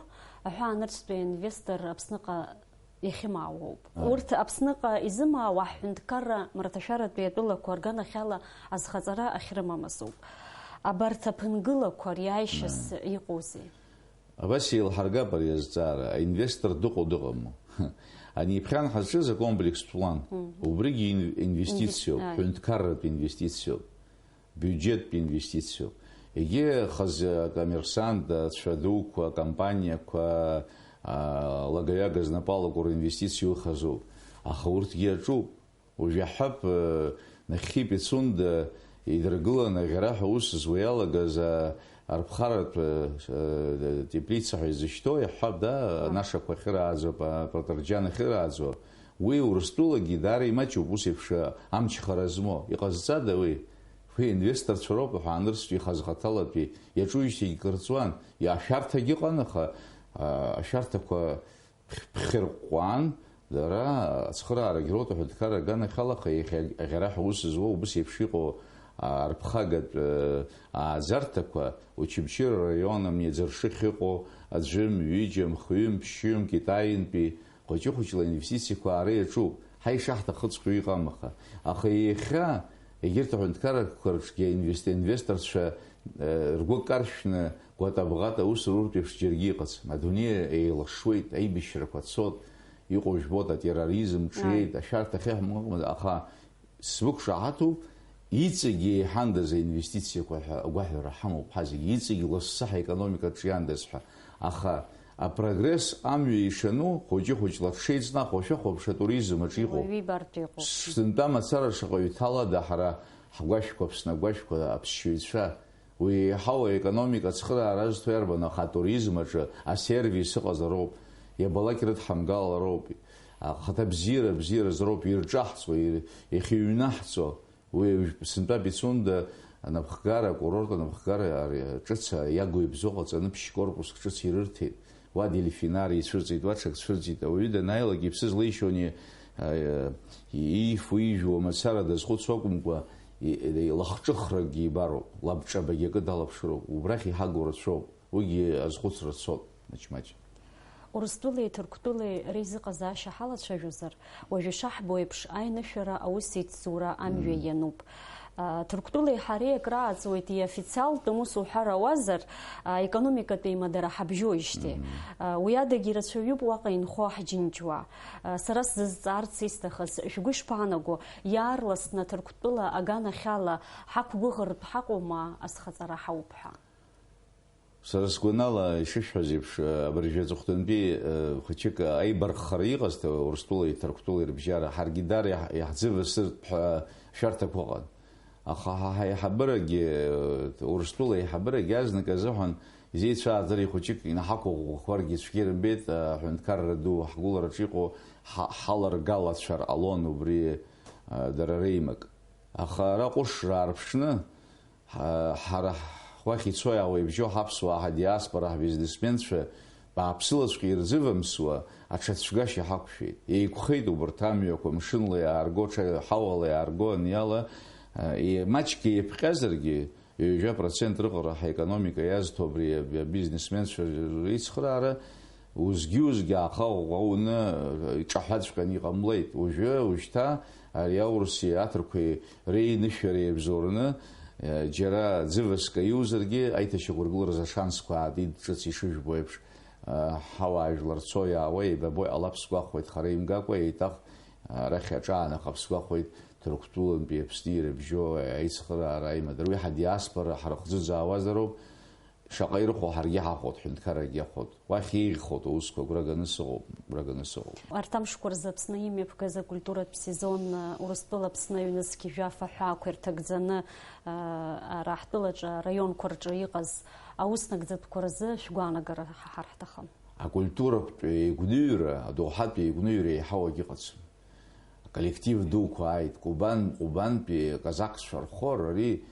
аҳәаанырцәтәи аинвестор Аԥсныҟа иахьымаауоуп. Ааи. Урҭ Аԥсныҟа изымаауа ҳҳәынҭқарра марҭашәаратәи атәылақәа рганахьала азхаҵара ахьрымамыз ауп. Абарҭ аԥынгылақәа риааишьас Ааи. Иҟоузеи? Абас еилҳаргап ари азҵаара, аинвестор дыҟоу дыҟаму. Ани иԥхьан ҳазҿыз акомплекстә план, Мгм. Убригьы ин-, инвестициоуп, Инвес-, ааи. Ҳәынҭқарратә инвестициоуп. Биуџьеттә инвестициоуп. Егьи хазы акоммерсант, ацәа дуқәа, акомпаниақәа, а, лагаҩага знапы алакура инвестициа ыхазоуп. Аха урҭгьы аҿуп. Уажә иаҳҳәап, э, нахьхьи Пицунда идыргыланы аӷьараҳәа аус зуа иалагаз, а, арԥхаратә, э, э, теплица ҳәа изышьҭоу, иаҳҳәап, да, Аҳ. Анашақәа ахьырааӡо, па-, апатырџьан ахьырааӡо, уи Урыстәылагьы даара имаҷуп, ус еиԥш, э, амчхара змоу. Иҟазҵада уи? Уи инвесторцәа роуп, аҳәаанырцәтәи ихазхаҭалатәи иаҿуижьҭеигьы кырҵуан. Ашәарҭагьы ыҟан, аха, а, ашәарҭақәа ԥхьырҟәҟәан, дара ацхыраарагь роуҭ аҳәынҭқарра аганахьала, аха иахьа аӷьараҳәа аус зуа убыс еиԥш иҟоу арԥхагатә, э, ааӡарҭақәа, Очамчыра араион амни аӡыршы ахьыҟоу аӡәым, ҩыџьам, хҩым, ԥшьҩым Китаинтәи, хәыҷы-хәыҷла аинвестициақәа аара иаҿуп. Ҳа ишаҳҭахыҵәҟьо иҟам, аха. Аха иахьа егьырҭ аҳәынҭқаррақәа рҿгьы аинвест-, инвесторцәа, э, ргәы каршәны, гәатабӷата аус руртә еиԥш џьаргьы иҟаӡам. Адунеи еилашуеит, аибашьрақәа цот, иҟоу жәбоит, атерроризм ҿиеит, Ааи. Ашәарҭа ахьыҳәам ыҟаӡам, аха сгәы қәшаҳаҭуп, иҵегьы еиҳандаз аинвестициақәа ҳәа агәаҳәара ҳамоуп ҳа зегьы, иҵегьы лассы ҳаекономика ҿиандаз ҳәа. Аха апрогресс амҩа ишану, хәыҷы-хәыҷла дшеиҵнахуа, шәахәаԥш атуризм аҿы иҟоу. Уаҩы ибартә иҟоуп. Сынтәа мацара шаҟаҩ ҭалада ҳара ҳгәашәқәа, Аԥсны агәашәқәа, аԥсшьаҩцәа. Уи еиҳау аекономика ацхыраара азҭо иарбану, аха атуризм аҿы асервис ыҟазароуп, иабалак ирыдҳамгалароуп, ахаҭа бзиара бзиаразароуп ирҿаҳҵо, ир-, иахьыҩнаҳҵо. Уи уажә сынтәа Пицунда анапхгара, акурорт анапхгара ари ҿыц Иаго ибзоуҟа ҵаны ԥшь-корпуск ҿыц ирырҭеит. Уа дельфинар ицәырҵит, уа ҽак цәырҵит. Ауаҩы данааилак иԥсы злеишьони, а, иифо-ижәуа мацара дазхәыцуа акәымкәа, и-, и-, лахҿыхракгьы ибароуп, лабҿабагьы акы далаԥшыроуп. Убрахь иҳагу рацәоуп. Уигьы азхәыцра цоит, маҷ-маҷ. Урыстәылеи Ҭырқәтәылеи реизыҟазаашьа ҳалацәажәозар, уажәы ишаҳбо еиԥш, аинышәара аус еицзура амҩа Мм. Иануп. А, Ҭырқәтәылеи ҳареи акрааҵуеит, иофициалтәым ус уҳәар ауазар, а, економикатә еимадара ҳабжьоижьҭеи. Мм. А, уи адагьы ирацәаҩуп уаҟа инхо ҳџьынџьуаа. А, сара сзызҵаарц исҭахыз, шәгәы ишԥаанаго, иаарласны Ҭырқәтәыла аганахьала ҳақәгәыӷыртә ҳаҟоума, азхаҵара ҳауп ҳәа? Сара сгәанала, ишышәҳәаз еиԥш, абыржәы аҵыхәтәантәи, э, хәыҷык аибарххара иҟазҭа Урыстәылеи Ҭырқәтәылеи рыбжьара, ҳаргьы даара иаҳ-, иаҳӡывасыртә ҳәа шәарҭақәа ыҟан. Аха ҳа ҳаиҳабырагьы, э, Урыстәыла аиҳабырагьы азнык азыҳәан изеицәааӡар ихәыҷык инаҳақәыӷәӷәақәаргьы цәгьа ирымбеит, аҳәынҭқарра ду ҳгәылараҿы иҟоу ҳа-, ҳаларгалацәар ҟалон убри, э, дара реимак. Аха ара ҟәышра аарԥшны, Ҳа-, ҳара ҳуахь ицо-иаауа ибжьоу ҳаԥсуаа, ҳадиаспора, ҳбизнесменцәа, Бааԥсылаҵәҟьа ирзывамсуа аҽацәгашьа ҳақәшәеит. Еиқәхеит убарҭ амҩақәа, мшынла иаарго, ҽа-, ҳауала иаарго аниала, э, е-, маҷк еиԥҟьазаргьы, ҩажәа процент рыҟара ҳаекономика иазҭо абри аб-, абизнесменцәа рицхраара, узгьы-узгьы ааха ӷәӷәа уны, э, иҿаҳәаҵәҟьаны иҟамлеит. Уажәы, ушьҭа ари аурыси аҭырқәеи реинышәара еибзоураны, э, џьара ӡываск аиузаргьы, аиҭашьақәыргыларазы ашансқәа аатит, ҿыц ишыжәбо еиԥш, ҳауаажәлар цо-иаауа еибабо иҟалап сгәахәуеит, хара имгакәа, еиҭах арахь аҿаанахап сгәахәуеит, Ҭырқәтәылантәи Аԥсни ирыбжьоу аицхыраара аимадара. Уи ҳадиаспора ҳархӡыӡаауазароуп, шаҟа ирыхәо ҳаргьы ҳахәот, ҳҳәынҭқаррагьы иахәот. Уахь еиӷьхоит аусқәа, агәра ганы сыҟоуп, агәра ганы сыҟоуп. Арҭ амшқәа рзы Аԥсны имҩаԥгаз акультуратә сезон, Урыстәыла Аԥсны аҩнызқь жәаф аҳәаақәа ирҭагӡаны, ара ҳтәылаҿы, араионқәа рҿы иҟаз аус нагӡатәқәа рзы шәгәаанагара ҳаҳар ҳҭахын. Акультуратә еигәныҩра, адоуҳатә еигәныҩра еиҳау акгьы ыҟаӡам. Аколлектив дуқәа ааит, Кубан, Ҟәбантәи аказакцәа рхор, ари,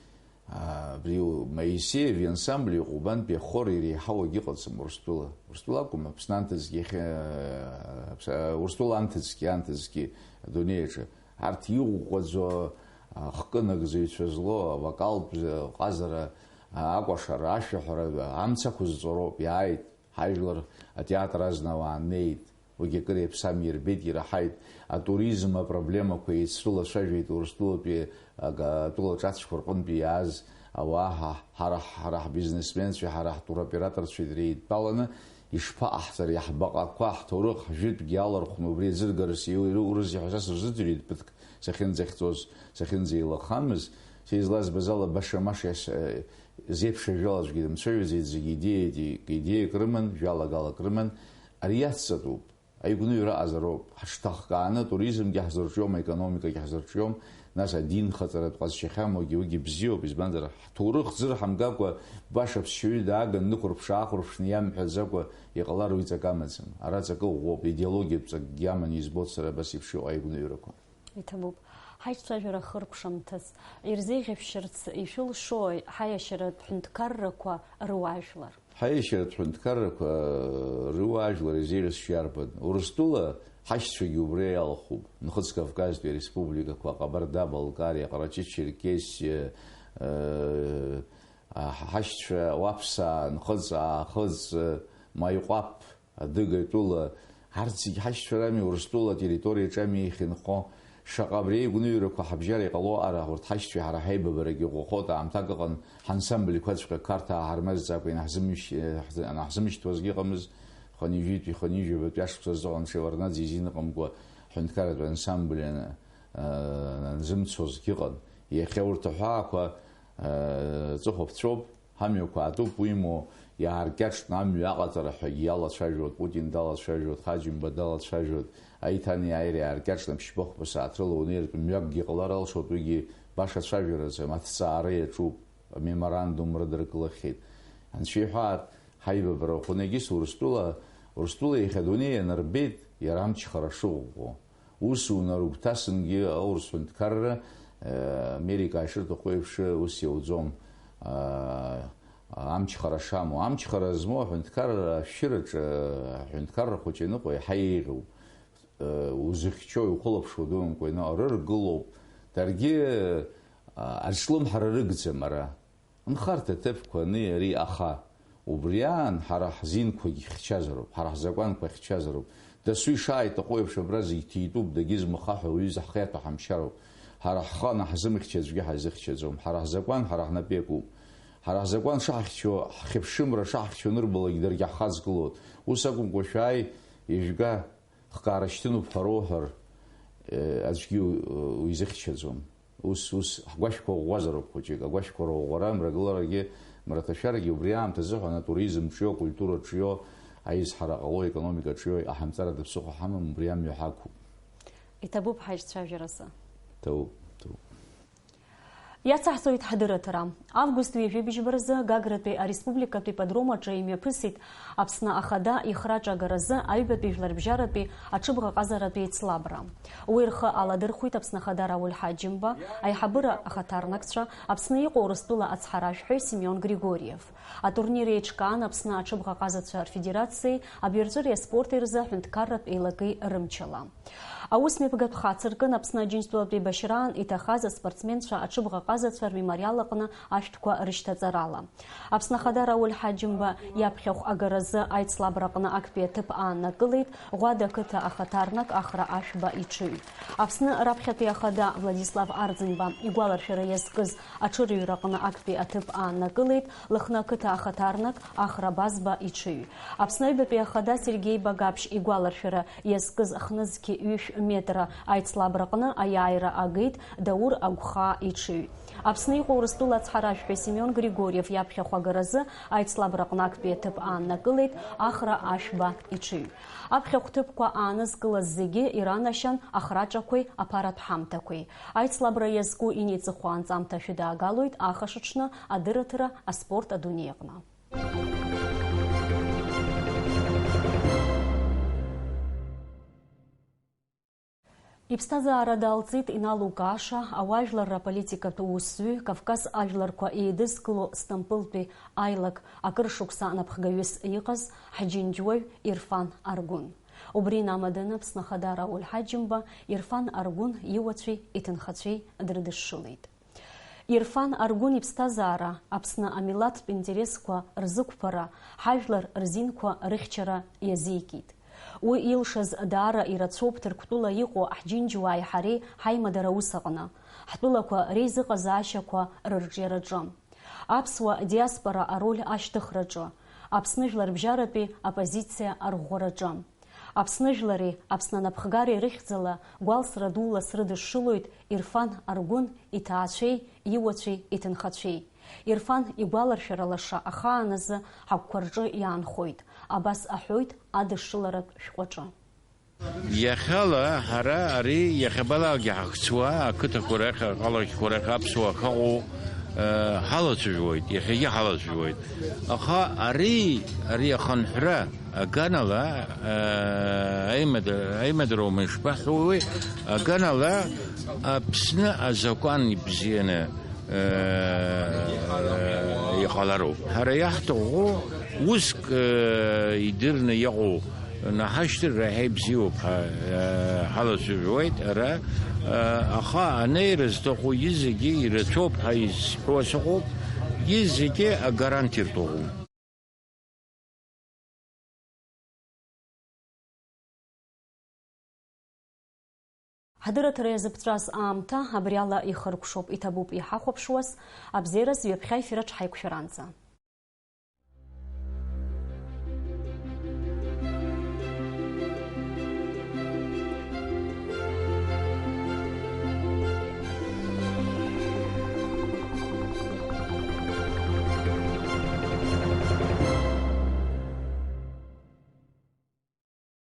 а, абри Моисеев иансамбли Ҟәбантәи ахор иреиҳау акгьы ыҟаӡам Урыстәыла. Урыстәыла акәым, Аԥсны анҭыҵгьы иахьа, а, Аԥс-, а, Урыстәыла анҭыҵгьы, анҭыҵгьы адунеи аҿы. Арҭ иӷәӷәаӡоу, а, хкы нагӡаҩцәа злоу, авокалтә ҟазара, а, акәашара, ашәаҳәара, амца ақәызҵо роуп, иааит. Ҳажәлар атеатр азна уааннеит, уигьы акыр еиԥсам ирбеит, ираҳаит. Атуризм апроблемақәа еицрылацәажәеит Урыстәылатәи ага-, атәылаҿацәқәа рҟынтәи иааз ауаа ҳа-, ҳара, ҳара ҳбизнесменцәеи ҳара ҳтуроператорцәеи дреидтәаланы ишԥаҟаҳҵари, ҳбаҟақәа, ҳҭоурых, ҳжәытәгьы алархәны убри аӡыргарас иу-, ируурызеи ҳәа са сырзыӡырҩит ԥыҭк сахьынӡахьцоз, сахьынӡеилахамыз, са излазбаз ала баша-маша иас-, зеиԥш ажәала аӡәгьы дымцәажәаӡеит, зегьы идеиаки-, идеиак рыман, жәалагалак рыман. Ари иацҵатәуп. Аигәныҩра аҟазароуп. Ҳаҽҭахкааны атуризмгьы ҳзырҿиом, аекономикагьы ҳзырҿиом, нас адинхаҵаратә ҟазшьахьамоугьы уигьы бзиоуп, избанзар, ҳҭоурых ӡыр ҳамгакәа, баша ԥсшьаҩы дааган днықәырԥш-аахәырԥшны иамҳәаӡакәа иҟалар уи ҵак амаӡам. Ара ҵакы ӷәӷәоуп, идеологиатә ҵакгьы аманы избоит сара абас еиԥш иҟоу аигәныҩрақәа. Иҭабуп. Ҳаиҿцәажәара хыркәшамҭаз ирзеиӷьабшьарц ишәылшои ҳаиашьаратә ҳәынҭқаррақәа рыуаажәлар? Ҳаиашьаратә ҳәынҭқаррақәа рыуаажәлар изеиӷьасшьо иарбан? Урыстәыла ҳашьцәагьы убри иалахәуп. Нхыҵ Кавказтәи ареспубликақәа, Ҟабарда-Балкариа, Ҟарачы-Черкесиа, э, ҳашьцәа Уаԥсаа, Нхыҵ, Аахыҵ, Маиҟәаԥ, Адыга тәыла, арҭ зегь ҳашьцәа рами, Урыстәыла атерриториаҿ ами иахьынхо. Шаҟа абри аигәныҩрақәа ҳабжьара иҟало ара, урҭ ҳашьцәеи ҳара ҳаибабарагьы ӷәӷәахоит, аамҭак ыҟан, ҳансамбльқәаҵәҟьа Қарҭаа ҳармазҵаакәа инаҳзымышь-, иаҳзы-, анаҳзымышьҭуазгьы ыҟамызт, хынҩажәитәи хынҩажәабатәи ашықәс азыҳәан Шеварднаӡе изин ыҟамкәа ҳҳәынҭқарратә ансамбль ан-, а-, анзымцозгьы ыҟан. Иахьа урҭ аҳәаақәа, а, ҵыхәаԥҵәоуп. Ҳамҩақәа аатуп, уимоу, иааркьаҿны амҩа аҟаҵара ҳәагьы иалацәажәоит, Путин далацәажәоит, Хаџьымба далацәажәоит, аиҭанеиааира иааркьаҿны ԥшьба-хәба сааҭ рыла унеиртә мҩакгьы ҟалар алшоит, уигьы баша цәажәараӡам, аҭҵаара иаҿуп, амеморандум рыдыркылахьеит. Анцәа иҳәаат, ҳаибабара аҟны егьыс Урыстәыла, Урыстәыла иахьа адунеи ианарбеит, иара амчхара шыӷәӷәоу. Ус унарыгәҭасынгьы аурыс ҳәынҭқарра, э, Америка ишырҭаху еиԥш, ус иауӡом, а, амчхара шамоу. Амчхара змоу аҳәынҭқарра ашәшьыраҿы, аҳәынҭқарра хәыҷы аныҟоу еиҳа еиӷьуп. Э, узыхьчо, иухылаԥшуа дуумкәа инаҟарыргылоуп. Даргьы, а, аҿлымҳара рыгӡам ара. Нхарҭа ҭыԥқәа ани ари аха, убри аан ҳара ҳзинқәагь хьчазароуп, ҳара ҳзакәанқәа хьчазароуп. Дасу ишааиҭаху еиԥш абра зегь ҭитәуп, дагьызмыхаҳәа уаҩы захьеиҭо ҳамшьароуп. Ҳара ҳхы анаҳзымхьча аӡәгьы ҳазыхьчаӡом. Ҳара ҳзакәан ҳара ҳнапы иакуп. Ҳара ҳзакәан шаҳхьчо, ҳхьыԥшымра шаҳхьчо анырбалак даргьы ҳхаҵгылоит. Ус акәымкәа шәааи, ижәга, хкаара шьҭынуп ҳәа роуҳәар, э, аӡәгьы у-, уизыхьчаӡом. Ус, ус, ҳгәашәқәа ӷәӷәазароуп хәыҷык, агәашәқәа роуӷәара, мрагыларагьы, мраҭашәарагьы убри аамҭазыҳәан атуризм ҿио, акультура ҿио, аизҳара ҟало, аекономика ҿио, аҳамҵарада ԥсыхәа ҳамам, убри амҩа ҳақәуп. Иҭабуп ҳаиҿцәажәаразы. Ҭабуп, ҭабуп. Иацаҳҵоит ҳдырраҭара. Август ҩажәи быжьба рзы Гагратәи ареспубликатә ипподром аҿы имҩаԥысит Аԥсны Ахада ихраҿагаразы аҩбатәи жәларбжьаратәи аҽыбӷаҟазаратәи еицлабра. Уи рхы аладырхәит Аԥсны Ахада Рауль Ҳаџьымба, аиҳабыра ахаҭарнакцәа, Аԥсны иҟоу Урыстәыла ацҳаражәҳәаҩ Семион Григориев. Атурнир еиҿкаан Аԥсны аҽыбӷаҟазацәа рфедерациеи абаҩрҵәыреи аспорти рзы аҳәынҭқарратә еилакеи рымчала. Аусмҩаԥгатә хацыркын Аԥсны Аџьынџьтәылатә еибашьраан иҭахаз аспортсменцәа аҽыбӷаҟазацәа рмемориал аҟны ашәҭқәа рышьҭаҵарала. Аԥсны Ахада Рауль Ҳаџьымба иаԥхьахә агаразы аицлабраҟны актәи аҭыԥ ааннакылеит Ӷәада ақыҭа ахаҭарнак Ахра Ашәба иҽыҩ. Аԥсны раԥхьатәи ахада Владислав Арӡынба игәаларшәара иазкыз аҽырҩраҟны актәи аҭыԥ ааннакылеит Лыхны ақыҭа ахаҭарнак Ахра Базба иҽыҩ. Аԥсны аҩбатәи ахада Сергеи Багаԥшь игәаларшәара иазкыз хнызқьи ҩышә метра аицлабраҟны аиааира агеит Даур Агәхаа иҽыҩ. Аԥсны иҟоу Урыстәыла ацҳаражәҳәаҩ Семион Григориев иаԥхьахә агаразы аицлабраҟны актәи аҭыԥ ааннакылеит Ахра Ашәба иҽыҩ. Аԥхьахә ҭыԥқәа аанызкылаз зегьы иранашьан ахраҿақәеи аԥаратә ҳамҭақәеи. Аицлабра иазку инеиҵыху анҵамҭа шәыдаагалоит ахашаҽны адырраҭара аспорт адунеи аҟны. Иԥсҭазаара далҵит иналукааша ауаажәларра аполитикатә усзуҩ, Кавказ ажәларқәа еидызкыло Стампылтәи аилак акыр шықәса анапхгаҩыс иҟаз ҳџьынџьуаҩ Ирфан Аргәын. Убри инамаданы Аԥсны Ахада Рауль Ҳаџьымба Ирфан Аргәын иуацәеи иҭынхацәеи дрыдышшылеит. Ирфан Аргәын иԥсҭазаара, Аԥсны амилаҭтә интересқәа рзықәԥара, ҳажәлар рзинқәа рыхьчара иазикит. Уи илшаз даара ирацәоуп Ҭырқәтәыла иҟоу ҳџьынџьуааи ҳареи ҳаимадара аус аҟны, ҳтәылақәа реизыҟазаашьақәа рырҿиараҿы, аԥсуа диаспора ароль ашьҭыхраҿы, Аԥсны жәларбжьаратәи апозициа арӷәӷәараҿы. Аԥсны жәлари Аԥсны анапхгареи рыхьӡала гәалсра дула срыдышшылоит Ирфан Аргәын иҭаацәеи, иуацәеи, иҭынхацәеи. Ирфан игәаларшәара лаша ахааназы ҳагәқәа рҿы иаанхоит, абас аҳәоит адышшыларатә шәҟәаҿы. Иахьала ҳара ари иахьабалакгьы ҳахьцуа, ақыҭақәа рахь, аҟалақьқәа рахь аԥсуаа ахьыҟоу, э, ҳалацәажәоит, иахьагьы ҳалацәажәоит. Аха ари, ари ахынҳәра, Аганала, аа, аимада-, аимадара аума ишԥаҳәои? Аганала Аԥсны азакәан ибзианы, аа, иҟалароуп. Ҳара иаҳҭаху уск, аа, идырны иҟоу наҳашьҭыр раҳа ибзиоуп ҳәа, аа, ҳалацәажәоит ара, аа, аха анеира зҭаху изегьы ирацәоуп ҳәа изҳәо сыҟоуп, изегьы агарант ирҭахуп. Ҳдырраҭара иазыԥҵәаз аамҭа абриала ихыркәшоуп, иҭабуп иҳахәаԥшуаз, абзиараз ҩаԥхьа ефир аҿы ҳаиқәшәаранӡа.